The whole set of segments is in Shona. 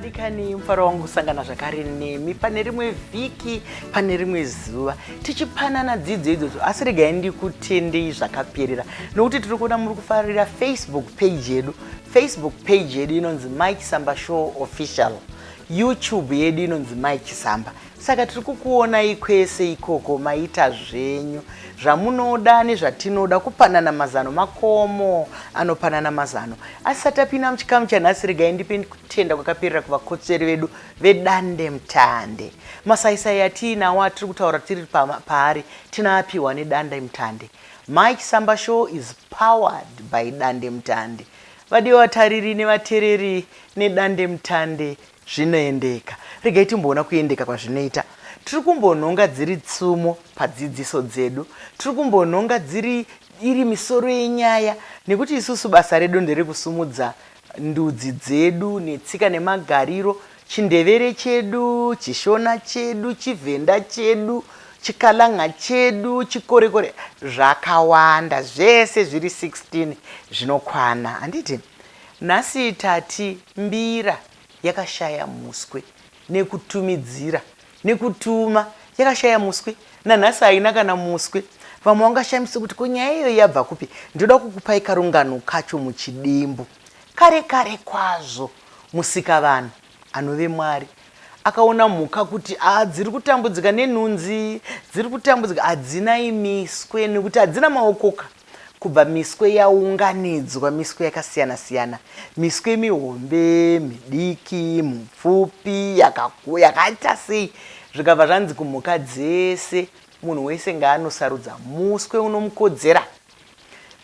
Vadikani, mufaro wangu kusangana zvakare nemi pane rimwe vhiki, pane rimwe zuva, tichipanana dzidzo idzodzo. Asi regai ndikutendei zvakaperera nokuti tiri kuona muri kufarira Facebook page yedu. Facebook page yedu inonzi Mike Samba Show Official, YouTube yedu inonzi Mike Samba. Saka tiri kukuonai kwese ikoko. Maita zvenyu. Zvamunoda nezvatinoda kupanana mazano, makomo anopanana mazano. Asi satapinda muchikamu chanhasi, regai ndipe kutenda kwakaperera kuvakotsveri vedu vedande mutande. Masaisai atiinawo atiri kutaura tiri paari tinaapiwa nedande mutande. Mike Samba Show is powered by Dande Mutande. Vadiwa vatariri nevatereri, nedande mutande zvinoendeka. Regai timboona kuendeka kwazvinoita. Tiri kumbonhonga dziri tsumo padzidziso dzedu, tiri kumbonhonga dziri iri misoro yenyaya, nekuti isusu basa redu nderekusumudza ndudzi dzedu netsika nemagariro, chiNdevere chedu, chiShona chedu, chiVhenda chedu, chiKalanga chedu, chiKorekore, zvakawanda zvese zviri 16 zvinokwana, handiti? Nhasi tati mbira yakashaya muswe nekutumidzira, nekutuma. Yakashaya muswe, nanhasi haina kana muswe. Vamwe vangashamise kuti ko nyaya iyoyi yabva kupi. Ndinoda kukupai karungano kacho muchidimbu. Kare kare kwazvo, Musikavanhu anove Mwari akaona mhuka kuti a dziri kutambudzika nenhunzi, dziri kutambudzika, hadzina imiswe nekuti hadzina maokoka. Kubva miswe yaunganidzwa, miswe yakasiyana siyana, miswe mihombe, midiki, mupfupi, yakaita sei, zvikabva zvanzi kumhuka dzese, munhu wese ngaanosarudza muswe unomukodzera.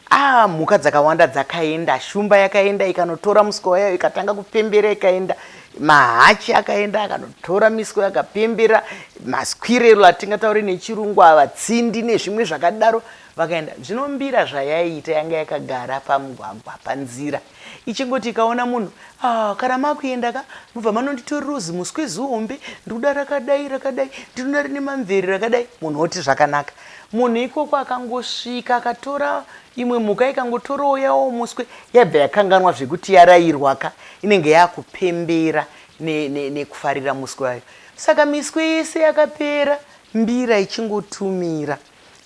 Ah, mhuka dzakawanda dzakaenda. Shumba yakaenda ikanotora muswe wayo, ikatanga kupembera, ikaenda. Mahachi akaenda akanotora miswe, akapembera. Masquirel atingataure nechirungu ava, tsindi nezvimwe zvakadaro, vakaenda. Zvino mbira zvayaiita, yanga yakagara pamugwagwa, panzira, ichingoti ikaona munhu, ah, kana makuenda ka, mubva manonditorera zimuswe zihombe, ndikuda rakadai rakadai, ndinoda rine mamveri rakadai. Munhu oti zvakanaka. Munhu ikoko akangosvika akatora, imwe mhuka ikangotorawo yawo muswe, yabva yakanganwa zvekuti yarayirwa ka, inenge yakupembera nekufarira ne, ne muswe wayo. Saka miswe yese yakapera, mbira ichingotumira.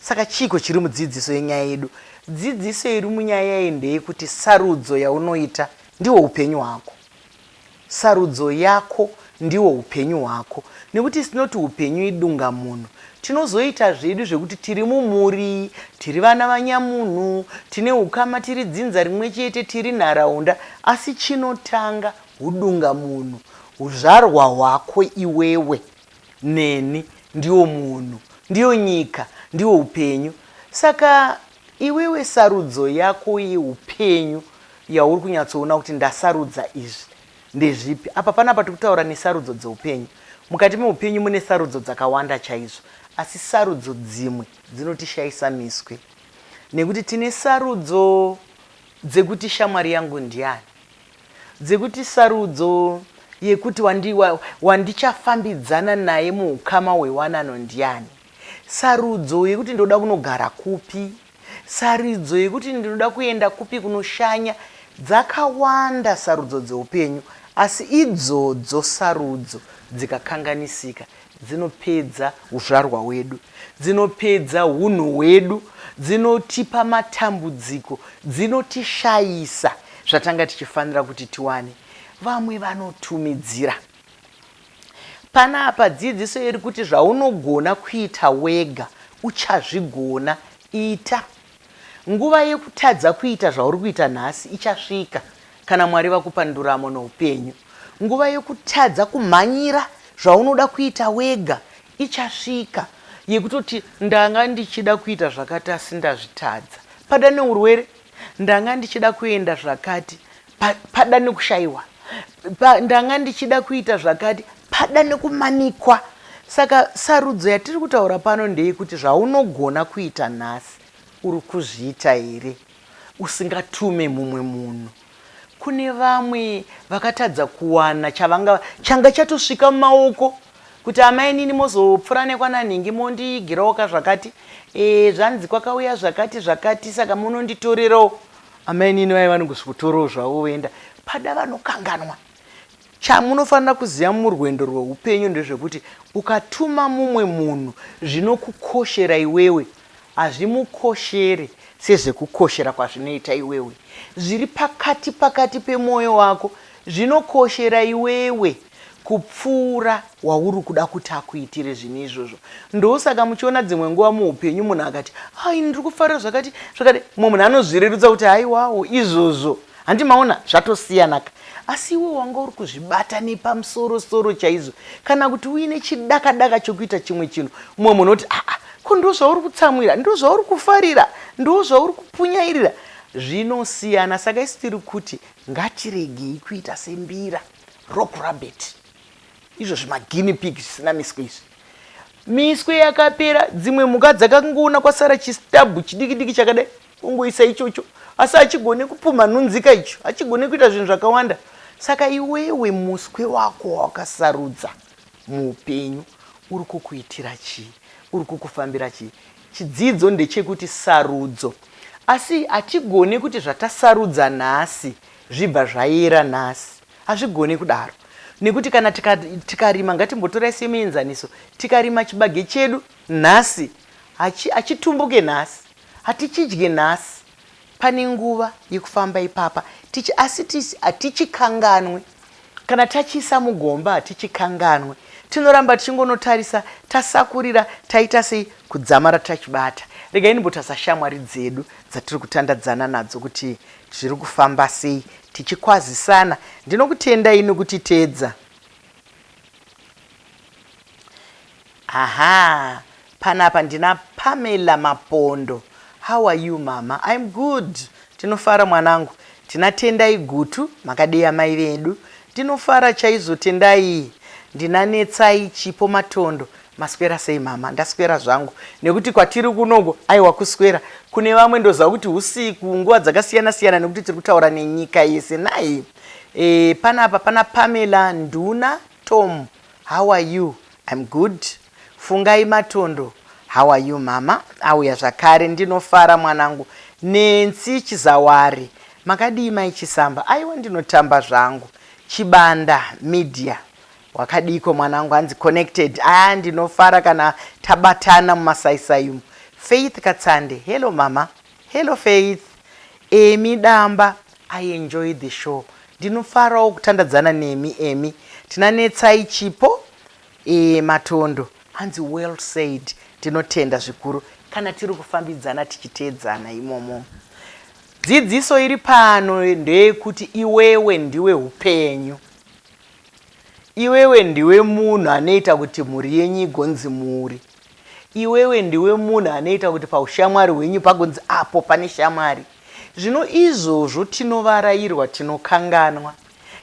Saka chiiko chiri mudzidziso yenyaya yedu? Dzidziso iri munyaya iyi ndeyekuti sarudzo yaunoita ndihwo upenyu hwako. Sarudzo yako ndihwo upenyu hwako, nekuti tinoti upenyu idungamunhu. Tinozoita zvedu zvekuti tiri mumhuri, tiri vana vanyamunhu, tine ukama, tiri dzinza rimwe chete, tiri nharaunda, asi chinotanga hudungamunhu, huzvarwa hwako iwewe neni, ndiwo munhu, ndiyo nyika, ndiwo upenyu. Saka iwewe sarudzo yako yeupenyu yauri kunyatsoona kuti ndasarudza izvi ndezvipi? Apa panapa tiri kutaura nesarudzo dzeupenyu. Mukati meupenyu mune sarudzo dzakawanda chaizvo, asi sarudzo dzimwe dzinotishayisa miswe, nekuti tine sarudzo dzekuti shamwari yangu ndiani, dzekuti sarudzo yekuti wandichafambidzana naye muukama hwewanano ndiani, sarudzo yekuti ndoda kunogara kupi, sarudzo yekuti ndinoda kuenda kupi kunoshanya. Dzakawanda sarudzo dzeupenyu, asi idzodzo sarudzo dzikakanganisika dzinopedza uzvarwa hwedu, dzinopedza hunhu hwedu, dzinotipa matambudziko, dzinotishayisa zvatanga tichifanira kuti tiwane. Vamwe vanotumidzira. Panapa dzidziso iri kuti zvaunogona kuita wega uchazvigona, ita. Nguva yekutadza kuita zvauri kuita nhasi ichasvika kana Mwari vakupa nduramo noupenyu. Nguva yekutadza kumhanyira zvaunoda kuita wega ichasvika, yekutoti ndanga ndichida kuita zvakati asi ndazvitadza. Pada neurwere, ndanga ndichida kuenda zvakati, pada nekushayiwa, ndanga ndichida kuita zvakati, pada nekumanikwa. Saka sarudzo yatiri kutaura pano ndeyekuti zvaunogona kuita nhasi uri kuzviita here usingatume mumwe munhu? Kune vamwe vakatadza kuwana chavanga changa chatosvika mumaoko, kuti amainini mozopfura nekwananhingi mondiigirawo ka zvakati, e, zvanzi kwakauya zvakati zvakati, saka munonditorerawo. Amainini vaiva vanongosvikotorawo zvavo voenda. Pada vanokanganwa. Chamunofanira kuziva murwendo rweupenyu ndezvekuti ukatuma mumwe munhu zvinokukoshera iwewe hazvimukoshere sezvekukoshera kwazvinoita iwewe. Zviri pakati pakati pemwoyo wako zvinokoshera iwewe kupfuura wauri kuda kuti akuitire zvinhu izvozvo. Ndosaka muchiona dzimwe nguva muupenyu munhu akati, ah, ini ndiri kufarira zvakati zvakati, mumwe munhu anozvirerutsa kuti haiwawo izvozvo handi maona zvatosiyanaka. Asi iwe wanga uri kuzvibata nepamusoro-soro chaizvo, kana kuti uine chidakadaka chokuita chimwe chinhu, mumwe munhu oti, aa, ko ndozvauri kutsamwira, ndozvauri kufarira, ndozvauri kupunyairira. Zvinosiyana. Saka isu tiri kuti ngatiregei kuita sembira, rock rabbit, izvo zvimaguinea pig zvisina miswe izvi. Miswe yakapera, dzimwe mhuka dzakangoona kwasara chistabhu chidiki-diki chakadai, kungoisa ichocho, asi hachigone kupumha nhunzika icho, hachigone kuita zvinhu zvakawanda. Saka iwewe muswe wako wawakasarudza muupenyu uri kukuitira chii? Uri kukufambira chii? Chidzidzo ndechekuti sarudzo. Asi hatigone kuti zvatasarudza nhasi zvibva zvayera nhasi. Hazvigone kudaro. Nekuti kana tikarima, ngatimbotorai semuenzaniso, tikarima chibage chedu nhasi, hachitumbuke nhasi, hatichidye nhasi. Pane nguva yekufamba ipapa, asi hatichikanganwe. Kana tachiisa mugomba hatichikanganwe. Tinoramba tichingonotarisa, tasakurira, taita sei, kudzamara tachibata. Regai ndimbotarisa shamwari dzedu dzatiri kutandadzana nadzo kuti zviri kufamba sei, tichikwazisana. Ndinokutendai nekutiteedza. Aha, panapa ndina Pamela Mapondo. How are you mama? I'm good. Tinofara mwanangu. Tina Tendai Gutu, makadii amai vedu? Ndinofara chaizvo Tendai. Ndina Netsai Chipo Matondo. Maswera sei mama? Ndaswera zvangu. Nekuti kwatiri kunoko aiwa kuswera. Kune vamwe ndoziva kuti usiku nguva dzakasiyana siyana nekuti tiri kutaura nenyika yese nhai. E, panapa pana Pamela Nduna Tom. How are you? I'm good. Fungai Matondo. How are you mama? Auya zvakare ndinofara mwanangu. Nancy Chizawari. Makadii mai Chisamba? Aiwa ndinotamba zvangu. Chibanda Media. Wakadiiko mwanangu? Hanzi connected. Ah, ndinofara kana tabatana mumasaisai umu. Faith Katsande. Hello mama. Hello Faith. Emi Damba. I enjoy the show. Ndinofarawo kutandadzana nemi Emi. Tina Netsai Chipo e, Matondo. Hanzi well said. Ndinotenda zvikuru kana tiri kufambidzana tichiteedzana imomo. Dzidziso iri pano ndeyekuti iwewe ndiwe upenyu. Iwewe ndiwe munhu anoita kuti mhuri yenyu igonzi mhuri. Iwewe ndiwe munhu anoita kuti paushamwari hwenyu pagonzi apo pane shamwari. Zvino izvozvo tinovarairwa, tinokanganwa.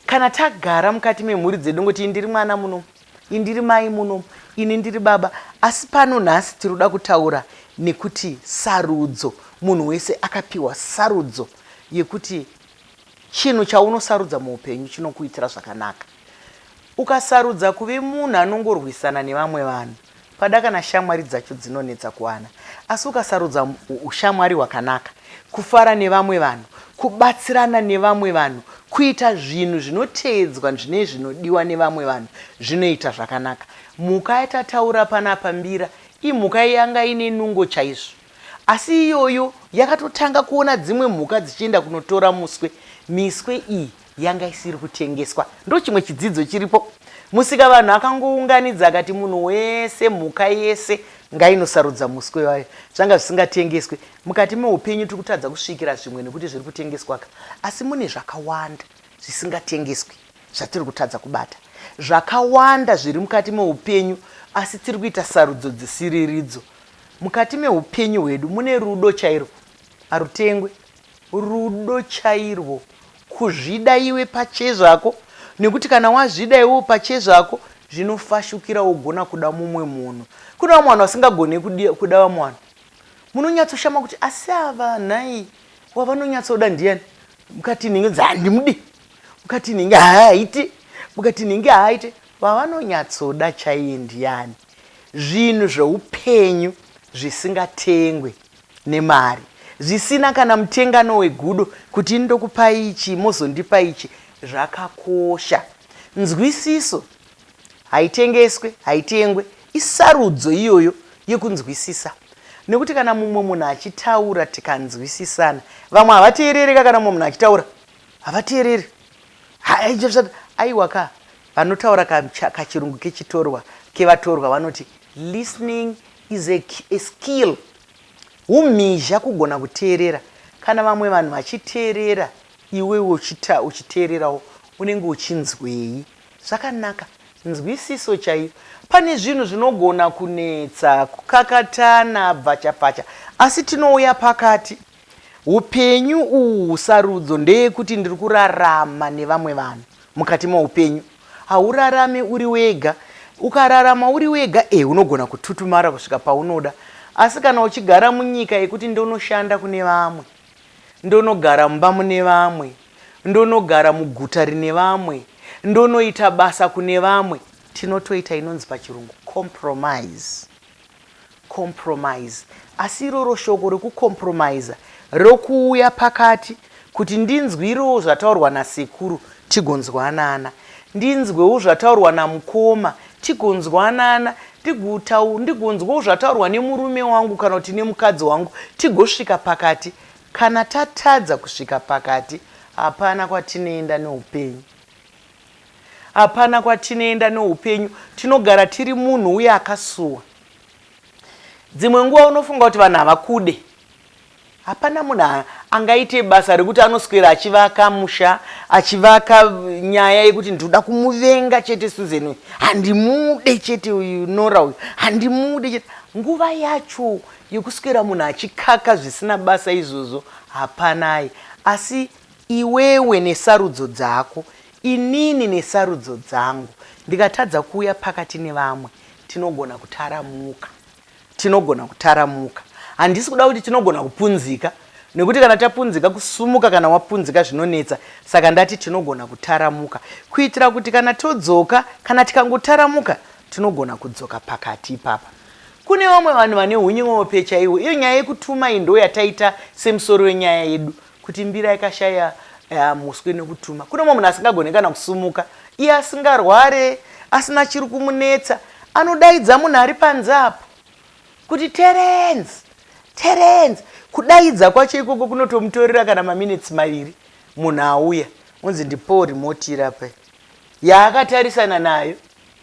Kana tagara mukati memhuri dzedu ngoti ndiri mwana muno, indiri mai muno, ini ndiri baba. Asi pano nhasi tiri kuda kutaura nekuti sarudzo, munhu wese akapiwa sarudzo yekuti chinhu chaunosarudza muupenyu chinokuitira zvakanaka. Ukasarudza kuve munhu anongorwisana nevamwe vanhu, pada kana shamwari dzacho dzinonetsa kuwana. Asi ukasarudza ushamwari hwakanaka, kufara nevamwe vanhu, kubatsirana nevamwe vanhu, kuita zvinhu zvinoteedzwa zvine zvinodiwa nevamwe vanhu, zvinoita zvakanaka. Mhuka yatataura panapa mbira, imhuka yanga ine nungo chaizvo. Asi iyoyo yakatotanga kuona dzimwe mhuka dzichienda kunotora muswe. Miswe iyi yanga isiri kutengeswa. Ndochimwe chidzidzo chiripo. Musikavanhu akangounganidza akati munhu wese, mhuka yese ngainosarudza muswe wayo. Zvanga zvisingatengeswe. Mukati meupenyu tiri kutadza kusvikira zvimwe nekuti zviri kutengeswaka. Asi mune zvakawanda zvisingatengeswi zvatiri kutadza kubata. Zvakawanda zviri mukati meupenyu asi tiri kuita sarudzo dzisiriridzo. Mukati meupenyu hwedu mune rudo chairwo. Harutengwe. Rudo chairwo. Kuzvida iwe pachezvako nekuti kana wazvida iwewe pachezvako zvinofashukira wogona kuda mumwe munhu. Kune vamwe vanhu vasingagone kuda vamwe vanhu. Munonyatsoshama kuti asi ava nhai wavanonyatsoda ndiyani? Mukati nhingi dzi handimudi. Mukati nhingi haaiti. Mukati nhingi haaiti. Wavanonyatsoda chaiye ndiyani? Zvinhu zveupenyu zvisingatengwe nemari zvisina kana mutengano wegudo kuti ini ndokupai ichi mozondipa ichi zvakakosha. Nzwisiso haitengeswe, haitengwe, isarudzo iyoyo yekunzwisisa. Nekuti kana mumwe munhu achitaura tikanzwisisana, vamwe havateerereka kana mumwe munhu achitaura, havateereri. Aiwa ka, vanotaura kachirungu kechitorwa, kevatorwa vanoti listening is a, a skill. Humhizha kugona kuteerera. Kana vamwe vanhu vachiteerera iwewe uchiteererawo unenge uchinzwei? Zvakanaka. Nzwisiso chaiyo. Pane zvinhu zvinogona kunetsa, kukakatana, bvachapfacha, asi tinouya pakati. Upenyu uhu sarudzo ndeyekuti ndiri kurarama nevamwe vanhu mukati meupenyu. Haurarame uri wega. Ukararama uri wega, eh, unogona kututumara kusvika paunoda. Asi kana uchigara munyika yekuti ndonoshanda kune vamwe, ndonogara mumba mune vamwe, ndonogara muguta rine vamwe, ndonoita basa kune vamwe, tinotoita inonzi pachirungu compromise. Compromise. Asi iroro shoko rekucompromiser rokuuya pakati kuti ndinzwirewo zvataurwa nasekuru tigonzwanana, ndinzwewo zvataurwa namukoma tigonzwanana, ndigonzwewo zvataurwa nemurume wangu kana kuti nemukadzi wangu tigosvika pakati. Kana tatadza kusvika pakati hapana kwatinoenda neupenyu. Hapana kwatinoenda neupenyu, tinogara tiri munhu uye akasuwa. Dzimwe nguva unofunga kuti vanhu havakude. Hapana munhu angaite basa rekuti anoswera achivaka musha, achivaka nyaya yekuti ndinoda kumuvenga chete Susan uyu, handimude chete uyu Nora uyu, handimude chete. Nguva yacho yekuswera munhu achikaka zvisina basa izvozvo hapanai. Asi Iwewe nesarudzo dzako, inini nesarudzo dzangu. Ndikatadza kuuya pakati nevamwe, tinogona kutaramuka. Tinogona kutaramuka. Handisi kuda kuti tinogona kupunzika, nekuti kana tapunzika, kusumuka kana wapunzika zvinonetsa. Saka ndati tinogona kutaramuka, kuitira kuti kana todzoka, kana tikangotaramuka, tinogona kudzoka pakati ipapa. Kune vamwe vanhu vane hunyope chaiwo. Iyo nyaya yekutuma iyi ndoyataita semusoro wenyaya yedu. Kuti mbira yakashaya eh, muswe nekutuma. Kune mumwe munhu asingagone kana kusumuka, iye asingarware, asina chiri kumunetsa, anodaidza munhu ari panze apo kuti Terence, Terence. Kudaidza kwacho ikoko kunotomutorera kana maminitsi maviri, munhu auya onzi ndipowo remote iri apa yaakatarisana nayo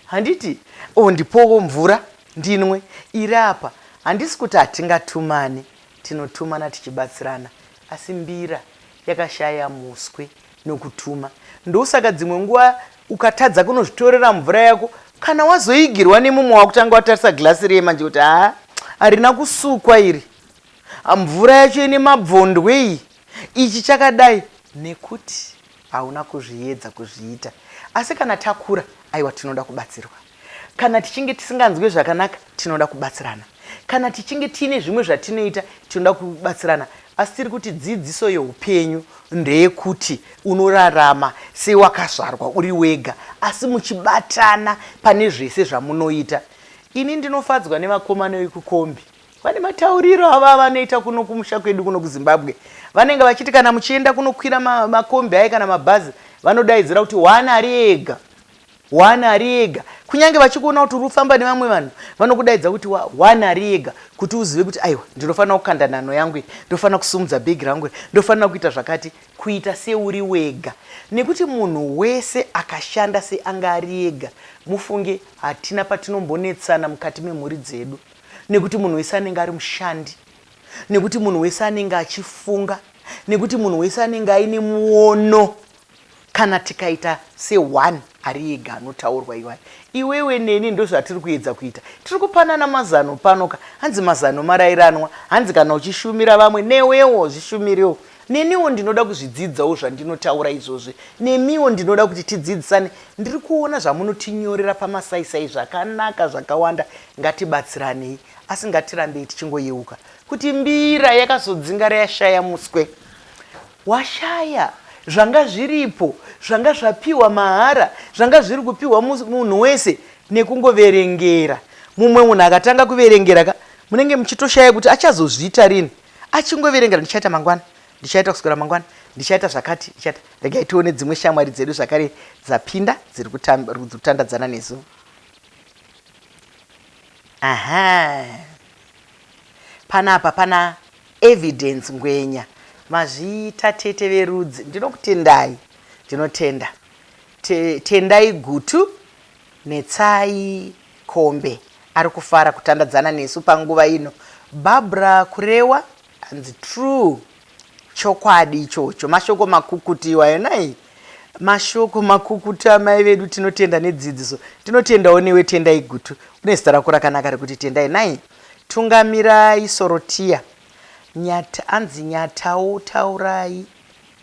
handiti? O, ndipowo mvura ndinwe iri apa. Handisi kuti hatingatumane, Tinotumana tichibatsirana asi mbira yakashaya muswe nokutuma. Ndosaka dzimwe nguva ukatadza kunozvitorera mvura yako kana wazoigirwa nemumwe wakutanga watarisa glass riye manje kuti haa harina kusukwa iri mvura yacho ine mabvondwe iyi ichi chakadai nekuti hauna kuzviedza kuzviita asi kana takura aiwa tinoda kubatsirwa Kana tichinge tisinganzwe zvakanaka tinoda kubatsirana. Kana tichinge tiine zvimwe zvatinoita tinoda kubatsirana. Asi tiri kuti dzidziso yeupenyu ndeyekuti unorarama sewakazvarwa uri wega asi muchibatana pane zvese zvamunoita. Ini ndinofadzwa nevakomana vekukombi vane matauriro avo avanoita kuno kumusha kwedu kuno kuZimbabwe. Vanenge vachiti kana muchienda kunokwira makombi aye kana mabhazi vanodaidzira kuti one ari ega. One ari ega. Kunyange vachikuona kuti uri kufamba nevamwe vanhu, vanokudaidza kuti one ari ega kuti uzive kuti aiwa, ndinofanira kukanda nhanho yangu iyi, ndofanira kusumudza bhegi rangu iri, ndofanira kuita zvakati, kuita seuri wega. Nekuti munhu wese akashanda seanga ari ega, mufunge hatina patinombonetsana mukati memhuri dzedu nekuti munhu wese anenge ari mushandi, nekuti munhu wese anenge achifunga, nekuti munhu wese anenge aine muono. Kana tikaita se one ari ega anotaurwa iwayo, iwewe neni ndozvatiri kuedza kuita. Tiri kupanana mazano pano ka, hanzi mazano marairanwa, hanzi kana uchishumira vamwe newewo zvishumirewo. Neniwo ndinoda kuzvidzidzawo zvandinotaura izvozvi, nemiwo ndinoda kuti tidzidzisane. Ndiri kuona zvamunotinyorera pamasaisai zvakanaka zvakawanda, ngatibatsiranei. Asi ngatirambei tichingoyeuka kuti mbira yakazodzingara yashaya muswe. Washaya zvanga zviripo, zvanga zvapiwa mahara, zvanga zviri kupiwa munhu wese nekungoverengera. Mumwe munhu akatanga kuverengera ka, munenge muchitoshaya kuti achazozviita rini. Achingoverengera, ndichaita mangwana, ndichaita kuswera mangwana, Ndichaita zvakati, ndichaita. Regai tione dzimwe shamwari dzedu zvakare dzapinda dziri kutandadzana nesu. Aha. Panapa pana Evidence Ngwenya. Mazviita tete verudzi. Ndinokutendai. Ndinotenda. Te, tendai Gutu Netsai Kombe ari kufara kutandadzana nesu panguva ino. Barbra Kurewa hanzi true. Chokwadi ichocho. Mashoko makukutu iwayo nhai. Mashoko makukutu amai vedu tinotenda nedzidziso. Tinotendawo newe Tendai Gutu. Une zita rako rakanaka rekuti Tendai nhai. Tungamirai Sorotiya. Nyata anzi nyatawo taurai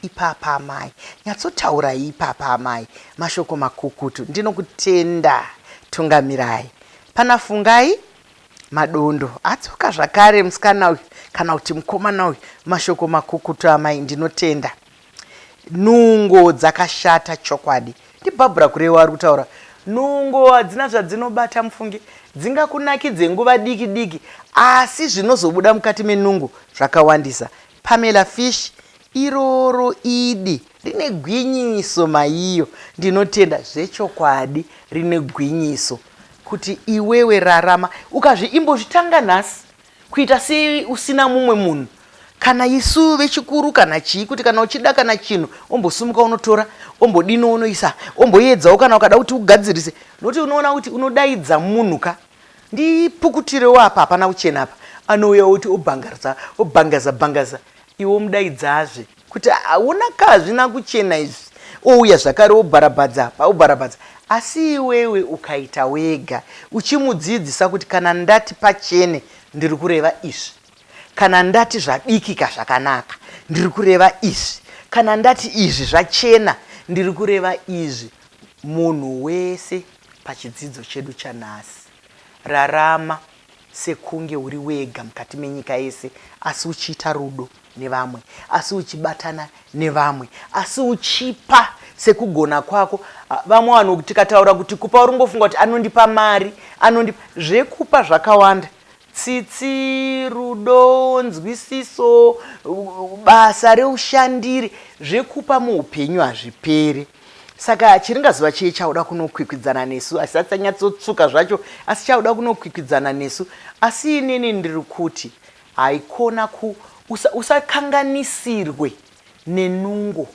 ipapa amai. Nyatsotaurai ipapa amai. Mashoko makukutu. Ndinokutenda Tungamirai. Pana Fungai Madondo adzoka zvakare musikana uyu kana kuti mukomana uyu. Mashoko makukutu amai ndinotenda. Nungo dzakashata chokwadi. NdiBarbra Kurewa ari kutaura. Nungo hadzina zvadzinobata mufunge. Dzingakunakidze nguva diki diki asi zvinozobuda mukati menungo zvakawandisa. Pamela Fish iroro idi rine gwinyiso maiyo. Ndinotenda zvechokwadi rine gwinyiso kuti iwewe rarama ukazvi imbozvitanga nhasi kuita seusina mumwe munhu kana isu vechikuru kana chii kuti kana uchida kana chinhu ombosumuka unotora ombodini unoisa omboedzawo kana ukada kuti ugadzirise nokuti unoona kuti unodaidza munhu ka ndipukutirewo apa hapana kuchena apa anouya oti obhangaza obhangaza bhangaza iwe omudaidzazve kuti hauna ka hazvina kuchena izvi ouya zvakare obharabhadza apa obharabhadza asi iwewe ukaita wega uchimudzidzisa kuti kana ndati pachene ndiri kureva izvi kana ndati zvabikika zvakanaka ndiri kureva izvi kana ndati izvi zvachena ndiri kureva izvi munhu wese pachidzidzo chedu chanhasi rarama sekunge uri wega mukati menyika yese asi uchiita rudo nevamwe asi uchibatana nevamwe asi uchipa sekugona kwako. Vamwe vanhu tikataura kuti kupa uringofunga kuti anondipa mari anondipa zvekupa zvakawanda tsitsi rudo nzwisiso basa reushandiri zvekupa muupenyu hazviperi saka chiringazuva chiye chauda kunokwikwidzana nesu asi asanyatsotsuka zvacho asi chauda kunokwikwidzana nesu asi inini ndiri kuti Haikona ku usa, usakanganisirwe nenungo,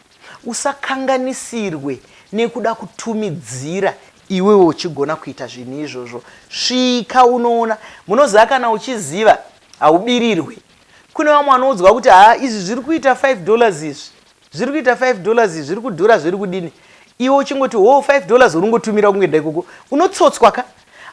usakanganisirwe nekuda kutumidzira iwewe uchigona kuita zvinhu izvozvo. Svika unoona. Munoziva kana uchiziva haubirirwe. Kune vamwe vanoudzwa kuti haa izvi zviri kuita 5 dollars izvi. Zviri kuita 5 dollars izvi zviri kudhura zviri kudini. Iwe uchingoti hoo 5 dollars uringotumira kungoenda ikoko. Unotsotswa ka?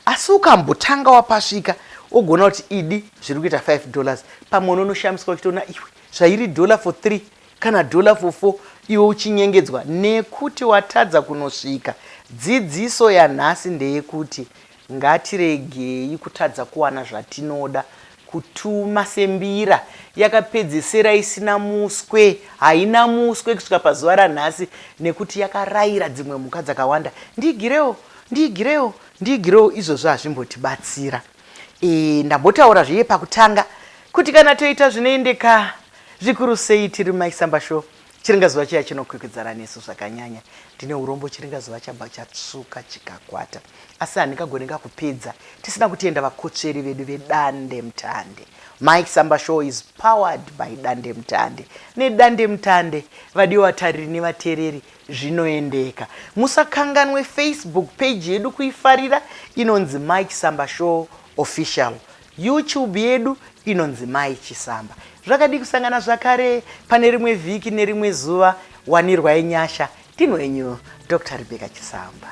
Asi ukambotanga wapasvika ogona kuti idi zviri kuita 5 dollars pamwe unonoshamiswa uchitoona iwe zvairi dollar for 3 kana dollar for 4 iwe uchinyengedzwa nekuti watadza kunosvika. Dzidziso yanhasi ndeyekuti Ngatiregei kutadza kuwana zvatinoda. Kutuma sembira yakapedzesera isina muswe, haina muswe kusvika pazuva ranhasi nekuti yakaraira dzimwe mhuka dzakawanda. Ndiigirewo, ndiigirewo, ndiigirewo izvozvo hazvimbotibatsira. E, ndambotaura zviye pakutanga kuti kana toita zvinoendeka zvikuru sei tiri Mai Samba Show. Chiringazuva chiya chinokwikwidzana nesu zvakanyanya. Ndine urombo chiringazuva chabva chatsvuka chikakwata. Asi handingagone kupedza tisina kutenda vakotsveri vedu vedandemutande. Mike Samba Show is powered by Dandemutande. Nedandemutande, vadiwa vatariri nevatereri, zvinoendeka. Musakanganwe Facebook page yedu kuifarira inonzi Mike Samba Show Official. YouTube yedu inonzi Mai Chisamba. Zvakadii kusangana zvakare pane rimwe vhiki nerimwe zuva. Wanirwai nyasha. Ndini wenyu Dr. Rebecca Chisamba.